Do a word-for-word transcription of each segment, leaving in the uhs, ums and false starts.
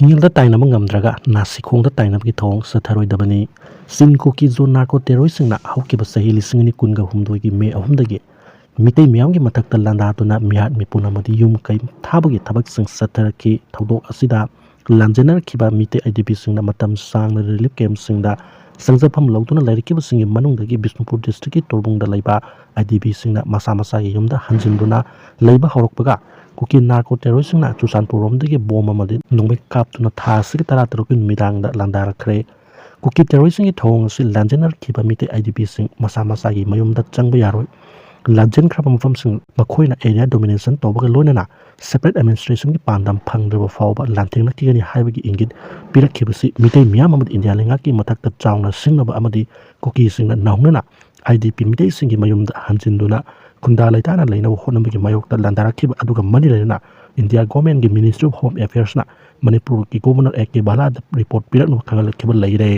ꯅꯤꯜꯗ ꯇꯥꯏꯅꯕ ꯉꯝꯗ꯭ꯔꯒ ꯅꯥꯁꯤꯈꯣꯡꯗ ꯇꯥꯏꯅꯕꯒꯤ ꯊꯧꯑꯣꯡ ꯆꯠꯊꯔꯣꯏꯗꯕꯅꯤ꯫ ꯆꯤꯟ ꯀꯨꯀꯤ ꯖꯣ ꯅꯥꯔꯀꯣ ꯇꯦꯔꯣꯔꯤꯁꯁꯤꯡꯅ ꯍꯧꯈꯤꯕ ꯆꯍꯤ ꯂꯤꯁꯤꯡ ꯑꯅꯤ ꯀꯨꯟꯒ ꯍꯨꯝꯗꯣꯏꯒꯤ ꯃꯦ ꯑꯍꯨꯝꯗꯒꯤ ꯃꯤꯇꯩ ꯃꯤꯌꯥꯝꯒꯤ ꯃꯊꯛꯇ ꯂꯥꯟꯗꯥꯗꯨꯅ ꯃꯤꯍꯥꯠ ꯃꯤꯄꯨꯟ ꯑꯃꯗꯤ ꯌꯨꯝ ꯀꯩ ꯊꯥꯕꯒꯤ ꯊꯕꯛꯁꯤꯡ ꯆꯠꯊꯔꯛꯈꯤ꯫ ꯊꯧꯗꯣꯛ ꯑꯁꯤꯗ ꯂꯥꯟꯖꯦꯟꯅꯔꯛꯈꯤꯕ ꯃꯤꯇꯩ ꯑꯥꯏ ꯗꯤ ꯄꯤꯁꯤꯡꯅ ꯃꯇꯝ ꯁꯥꯡꯅ ꯔꯤꯂꯤꯐ ꯀꯦꯝꯞꯁꯤꯡꯗ ꯆꯪꯖꯐꯝ ꯂꯧꯗꯨꯅ ꯂꯩꯔꯛꯈꯤꯕꯁꯤꯡꯒꯤ ꯃꯅꯨꯡꯗꯒꯤ ꯕꯤꯁꯅꯨꯄꯨꯔ ꯗꯤꯁꯇ꯭ꯔꯤꯛꯀꯤ ꯇꯣꯔꯕꯨꯡꯗ ꯂꯩꯕ ꯑꯥꯏ ꯗꯤ ꯄꯤꯁꯤꯡꯅ ꯃꯁꯥ ꯃꯁꯥꯒꯤ ꯌꯨꯝꯗ ꯍꯟꯖꯤꯟꯗꯨꯅ ꯂꯩꯕ ꯍꯧꯔꯛꯄꯒ ꯀꯨꯀꯤ ꯅꯥꯔꯀꯣ ꯇꯦꯔꯣꯔꯤꯁꯁꯤꯡꯅ ꯆꯨꯔꯆꯥꯟꯄꯨꯔꯔꯣꯝꯗꯒꯤ ꯕꯣꯝ ꯑꯃꯗꯤ ꯅꯣꯡꯃꯩ ꯀꯥꯞꯇꯨꯅ ꯊꯥ ꯑꯁꯤꯒꯤ ꯇꯔꯥꯇꯔꯨꯛꯀꯤ ꯅꯨꯃꯤꯗꯥꯡꯗ ꯂꯥꯟꯗꯥꯔꯛꯈ꯭ꯔꯦ꯫ ꯀꯨꯀꯤ ꯇꯦꯔꯣꯔꯤꯁꯁꯤꯡꯒꯤ ꯊꯧꯑꯣꯡ ꯑꯁꯤ ꯂꯥꯟꯖꯦꯟꯅꯔꯛꯈꯤꯕ ꯃꯤꯇꯩ ꯑꯥꯏ ꯗꯤ ꯄꯤꯁꯤꯡ ꯃꯁꯥ ꯃꯁꯥꯒꯤ ꯃꯌꯨꯝꯗ ꯆꯪꯕ ꯌꯥꯔꯣꯏ꯫ ꯂꯥꯟꯖꯦꯟꯈ꯭ꯔꯕ ꯃꯐꯝꯁꯤꯡ ꯃꯈꯣꯏꯅ ꯑꯦꯔꯤꯌꯥ ꯗꯣꯃꯤꯅꯦꯁꯟ ꯇꯧꯕꯒ ꯂꯣꯏꯅꯅ ꯁꯦꯄꯔꯦꯠ ꯑꯦꯗꯃꯤꯅꯤꯁꯇ꯭ꯔꯦꯁꯟꯒꯤ ꯄꯥꯟꯗꯝ ꯐꯪꯗ꯭ꯔꯕ ꯐꯥꯎꯕ ꯂꯥꯟꯊꯦꯡꯅꯈꯤꯒꯅꯤ ꯍꯥꯏꯕꯒꯤ ꯏꯪꯒꯤꯠ ꯄꯤꯔꯛꯈꯤꯕꯁꯤ ꯃꯤꯇꯩ ꯃꯤꯌꯥꯝ ꯑꯃꯗꯤ ꯏꯟꯗꯤꯌꯥ ꯂꯩꯉꯥꯛꯀꯤ ꯃꯊꯛꯇ ꯆꯥꯎꯅ ꯁꯤꯡꯅꯕ ꯑꯃꯗꯤ ꯀꯨꯀꯤꯁꯤꯡꯅ ꯅꯧꯍꯧꯅꯅ ꯑꯥꯏ ꯗꯤ ꯄꯤ ꯃꯤꯇꯩꯁꯤꯡꯒꯤ ꯃꯌꯨꯝꯗ ꯍꯟꯖꯤꯟꯗꯨꯅ ꯈꯨꯟꯗꯥ ꯂꯩꯇꯥꯅ ꯂꯩꯅꯕ ꯍꯣꯠꯅꯕꯒꯤ ꯃꯥꯌꯣꯛꯇ ꯂꯥꯟꯗꯥꯔꯛꯈꯤꯕ ꯑꯗꯨꯒ ꯃꯔꯤ ꯂꯩꯅꯅ ꯏꯟꯗꯤꯌꯥ ꯒꯣꯔꯃꯦꯟꯒꯤ ꯃꯤꯅꯤꯁꯇ꯭ꯔꯤ ꯑꯣꯐ ꯍꯣꯝ ꯑꯦꯐꯤꯌꯔꯁꯅ ꯃꯅꯤꯄꯨꯔꯒꯤ ꯒꯣꯕꯔꯅꯔ ꯑꯦ ꯀꯦ ꯕꯂꯥꯗ ꯔꯤꯄꯣꯔꯠ ꯄꯤꯔꯛꯅꯕ ꯈꯪꯍꯜꯂꯛꯈꯤꯕ ꯂꯩꯔꯦ꯫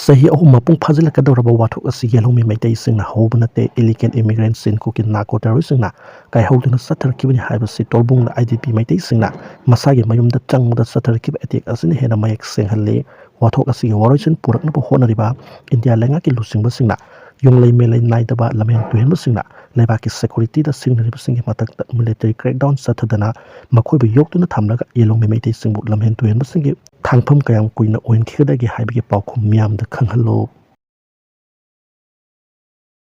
ꯆꯍꯤ ꯑꯍꯨꯝ ꯃꯄꯨꯡ ꯐꯥꯖꯤꯜꯂꯛꯀꯗꯧꯔꯕ ꯋꯥꯊꯣꯛ ꯑꯁꯤ ꯌꯦꯜꯍꯧꯃꯤ ꯃꯩꯇꯩꯁꯤꯡꯅ ꯍꯧꯕ ꯅꯠꯇꯦ꯫ ꯏꯂꯤꯒꯦꯜ ꯏꯃꯤꯒ꯭ꯔꯦꯟꯠꯁꯤꯡ, ꯀꯨꯀꯤ ꯅꯥꯔꯀꯣ ꯇꯦꯔꯣꯔꯤꯁꯁꯤꯡꯅ ꯀꯥꯏꯍꯧꯗꯨꯅ ꯆꯠꯊꯔꯛꯈꯤꯕꯅꯤ ꯍꯥꯏꯕꯁꯤ ꯇꯣꯔꯕꯨꯡꯗ ꯑꯥꯏ ꯗꯤ ꯄꯤ ꯃꯩꯇꯩꯁꯤꯡꯅ ꯃꯁꯥꯒꯤ ꯃꯌꯨꯝꯗ ꯆꯪꯕꯗ ꯆꯠꯊꯔꯛꯈꯤꯕ ꯑꯦꯇꯦꯛ ꯑꯁꯤꯅ ꯍꯦꯟꯅ ꯃꯌꯦꯛ ꯁꯦꯡꯍꯜꯂꯤ꯫ ꯋꯥꯊꯣꯛ ꯑꯁꯤꯒꯤ ꯋꯥꯔꯣꯏꯁꯤꯟ ꯄꯨꯔꯛꯅꯕ ꯍꯣꯠꯅꯔꯤꯕ ꯏꯟꯗꯤꯌꯥ ꯂꯩꯉꯥꯛꯀꯤ ꯂꯨꯆꯤꯡꯕꯁꯤꯡꯅ ꯌꯨꯝꯂꯩ ꯃꯦꯂꯩ ꯅꯥꯏꯗꯕ ꯂꯝꯍꯦꯟ ꯇꯨꯍꯦꯟꯕꯁꯤꯡꯅ ꯂꯩꯕꯥꯛꯀꯤ ꯁꯦꯀ꯭ꯌꯨꯔꯤꯇꯤꯗ ꯁꯤꯡꯅꯔꯤꯕꯁꯤꯡꯒꯤ ꯃꯊꯛꯇ ꯃꯤꯂꯤꯇꯔꯤ ꯀ꯭ꯔꯦꯛꯗꯥꯎꯟ ꯆꯠꯊꯗꯅ ꯃꯈꯣꯏꯕꯨ ꯌꯣꯛꯇꯨꯅ ꯊꯝꯂꯒ ꯌꯦꯜꯍꯧꯃꯤ ꯃꯩꯇꯩꯁꯤꯡꯕꯨ ꯂꯝꯍꯦꯟ ꯇꯨꯍꯦꯟꯕꯁꯤꯡꯒꯤ ꯊꯥꯡꯐꯝ ꯀꯌꯥꯝ ꯀꯨꯏꯅ ꯑꯣꯏꯍꯟꯈꯤꯒꯗꯒꯦ ꯍꯥꯏꯕꯒꯤ ꯄꯥꯎꯈꯨꯝ ꯃꯤꯌꯥꯝꯗ ꯈꯪꯍꯜꯂꯨ꯫